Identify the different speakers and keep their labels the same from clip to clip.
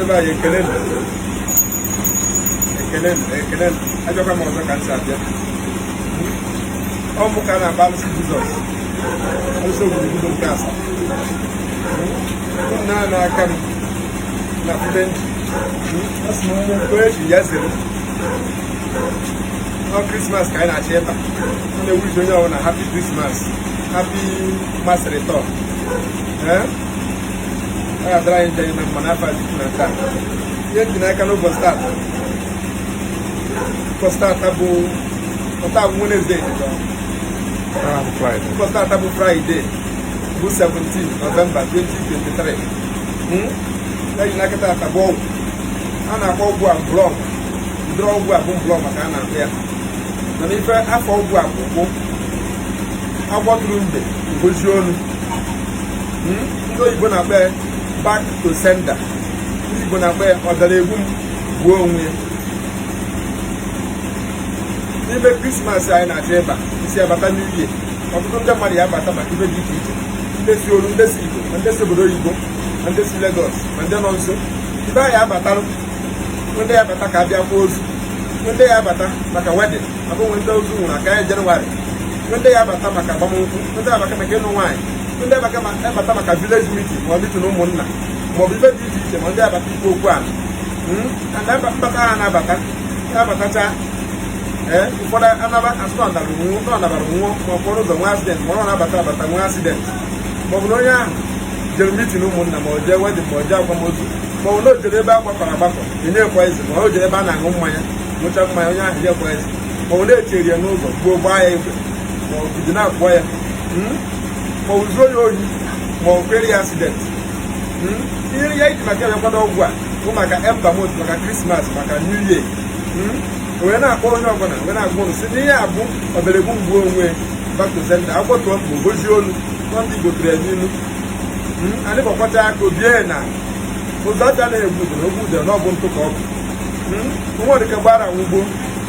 Speaker 1: Ndị be anyị, ekele nụ, ekele nụ, ekele nụ. Abịakwa m ọzọ ka m si abịa. Ọ mụ ka a na-akpọ alụsị Jizọs, alụsị ogwurugwu nke asaa. Unu na aka m na fube ntị. A sị m mmụ nke echi ya zere. Ọ Christmas ka anyị na-achọ ịba. M na-ewish onye ọbụla happy Christmas, happy mass return. Ee, ọ ga-adara anyị nje na mma n'afọ a Chukwu na taa. Ihe dị n'aka n'ụbọchị taata, ụbọchị taata bụ ọta bụ Wednesday.
Speaker 2: Friday.
Speaker 1: Ụbọchị taata bụ Friday, bụ 17 November 2023. Ya ji n'aka taata bụ ọgwụ a na-akpọ ọgwụ a mblọg. Ụdịrị ọgwụ a bụ mblọg maka a na-akpọ ya, mana ife afọ ọgwụ a bụ agwọ tụrụ mbe gozie onu. Ndị oyibo na-akpọ ya back to sender, ndị Igbo na-akpọ ya ọdara egbu m gbuo onwe ya. N'ime Christmas anyị na-achọ ịba isi abata New Year, ọtụtụ ndị mmadụ ya abata maka ibe dị iche iche, ndị si olu, ndị si Igbo, ma ndị si obodo oyibo, ma ndị si Lagos, ma ndị nọ nso. Ibe anyị abatalụ, ndị ya abata ka abịa kwa ozu, ndị ya abata maka wedding, maka onwe ndị ozu nwụrụ aka ya Jenụwarị, ndị ya abata maka agbamnkwụ, ndị ya abata maka ịnụ nwaanyị, ndị abata maka village meeting ma ọ meeting ụmụnna, ma ọ bụ ibe dị iche iche, ma ndị abata ikwu okwu ala mbata ha na-abata ya abatacha. Ee, ụfọdụ anaba asụ na ọnabara nwụọ, na ọnabara nwụọ, ma ọ kpọrọ ụzọ nwee accident, ma ọ na-abata abata nwee accident, ma ọ bụ na onye ahụ jere meeting ụmụnna, ma ọ jee wedding, ma ọ jee akwamozu, ma ọ bụ na o jere ebe a gbakọrọ agbakọ enye poison, ma o jere ebe a na-aṅụ mmanya, ṅụcha mmanya, onye ahụ nye poison, ma ọ bụ na-echere ya n'ụzọ gbuo, gbaa ya egbe, ma ọ kidnapụọ ya, ma ọ bụ zuo ya ohi, ma ọ kwere ya accident. Ihe ya iji maka ya kwado ọgwụ a bụ maka ember month, maka Christmas, maka New Year. Wee na-akpọ onye ọbụla, wee na-agwa ụnụ si n'ihe a bụ ọbịaregbu mgbu onwe, back to sender, agbọtụọ mgbe gozie olu nọ. Ndị Igbo tụrụ ya n'ilu. Anyị gbakwacha aka obie na ụzọ afịa anaghị egbu udere, ogbu udere na ọ bụ ntụ ka ọ bụ nwa dịka gbara nwugbo.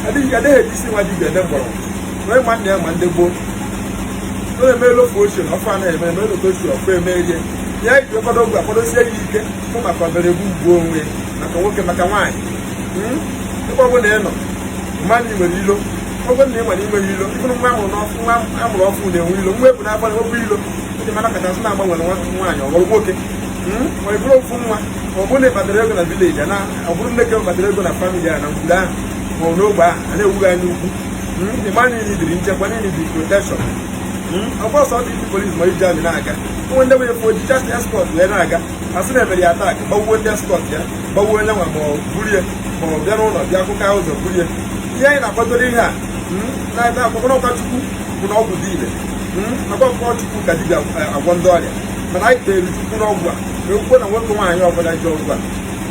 Speaker 1: Adịghị eji isi nwa dibịa ede mgbọrọgwụ onye ma nna ya ma ndị gboo ọ na-eme elofu ochie na ọfụ anaghị eme eme elofu ochie ọfụ emerie ya. Iji kwado ogwe akwadosie ya ike bụ maka ọbịaregbu mgbu onwe, maka nwoke, maka nwaanyị. Ebe ọ bụla ị nọ, mmadụ nwere ilo, ọ bụrụ na ị nwere inweghị ilo, ịbụrụ nwa amụrụ n'ọfụ, nwa amụrụ ọfụ na-enwe ilo, nwa ebu n'afọ na-enwekwa ilo. Ndị mana kachasị na-agbanwere nwaanyị ọ ghọrọ nwoke, ma ị bụrụ ofu nwa, ma ọ bụrụ na ị kpatara ego na village, na ọ bụrụ nne ka kpatara ego na family a, na ngwuru ahụ ma ọ bụ n'ogbe ahụ, a na-ewughị anya ukwu. Ịma niile dịrị nchekwa, niile dị protection. Ọ bụ ọsọ dị iji police ma iji army na-aga onwe ndị nwere oji just escort wee na-aga, asị na emere ya attack, gbawuo ndị escort ya, gbawuo onye nwa, ma ọ burie, ma ọ bịa n'ụlọ bịa akụkọ ụzọ burie. Ihe anyị na-akwadoro ihe a na-akwakọrọ ọkwa Chukwu bụ na ọgwụ dị ile akwakọ Chukwu ka dibịa agwọ ndị ọrịa, mana anyị tere Chukwu n'ọgwụ a wee kwuo na nwoke nwaanyị ọbụla ji ọgwụ a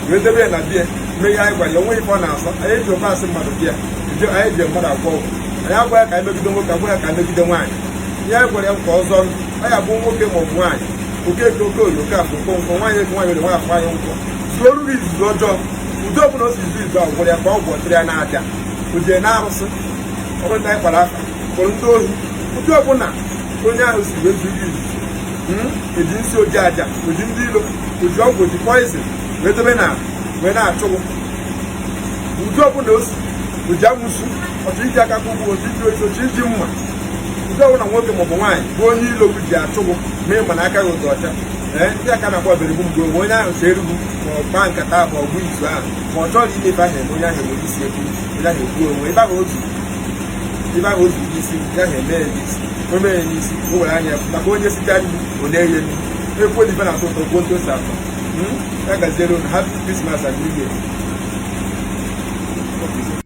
Speaker 1: wee debe ya na bie, mee ihe anyị gwara ya, onwe ife ọ na-asọ. Anyị eji ofe asị mmadụ bịa, anyị ji mmadụ agwọ ọgwụ. Anyị agwa ya ka anyị megide nwoke, agwa ya ka anyị megide nwaanyị. Ihe anyị gwara ya ka ọzọ ọ ya bụ nwoke ma ọ bụ nwaanyị, okeke, okoye, oke afọ, nkwọ, nwaanyị eke, nwaanyị ore, nwaanyị afọ, anyị nkwọ zuo oruru izuzu ọjọọ. Ụdị ọbụla o si izu izu ahụ gwara ya ka ọ gwọtụrụ ya na-abịa o jee na-arụsị ọ bụrụ ndị anyị kpara afa kpọrọ ndị ohi, ụdị ọbụla onye ahụ si wee zuru izuzu, eji nsị, oji aja, oji ndị ilo, oji ọgwụ, oji poison wee dobe na wee na-achụgụ, ụdị ọbụla o si oji amụsụ, ọchụ iji aka kwụgwụ, otu iji ochi, ochi iji mma, ụdị ọbụla nwoke maọbụ nwaanyị bụ onye ilo ji achụgụ mee, ma na aka gị ụdị ọcha. Ee, ndị aka na-akpọ ọbịrịgbu mgbe onwe onye ahụ si erugbu, ma ọ kpaa nkata, ma ọ bụ izu ahụ, ma ọ chọrọ ime ife ahụ eme, onye ahụ enwere isi ekwu, onye ahụ ekwu onwe ebe ahụ ozu, ebe ahụ ozu n'isi ya ahụ eme ya n'isi, o mee ya n'isi, o were anya maka onye sicha nri, ọ na-eghe nri ekwu ife na-atọ ụtọ, kwuo ntụ ose atọ ya gaziere unu. Happy Christmas and New Year.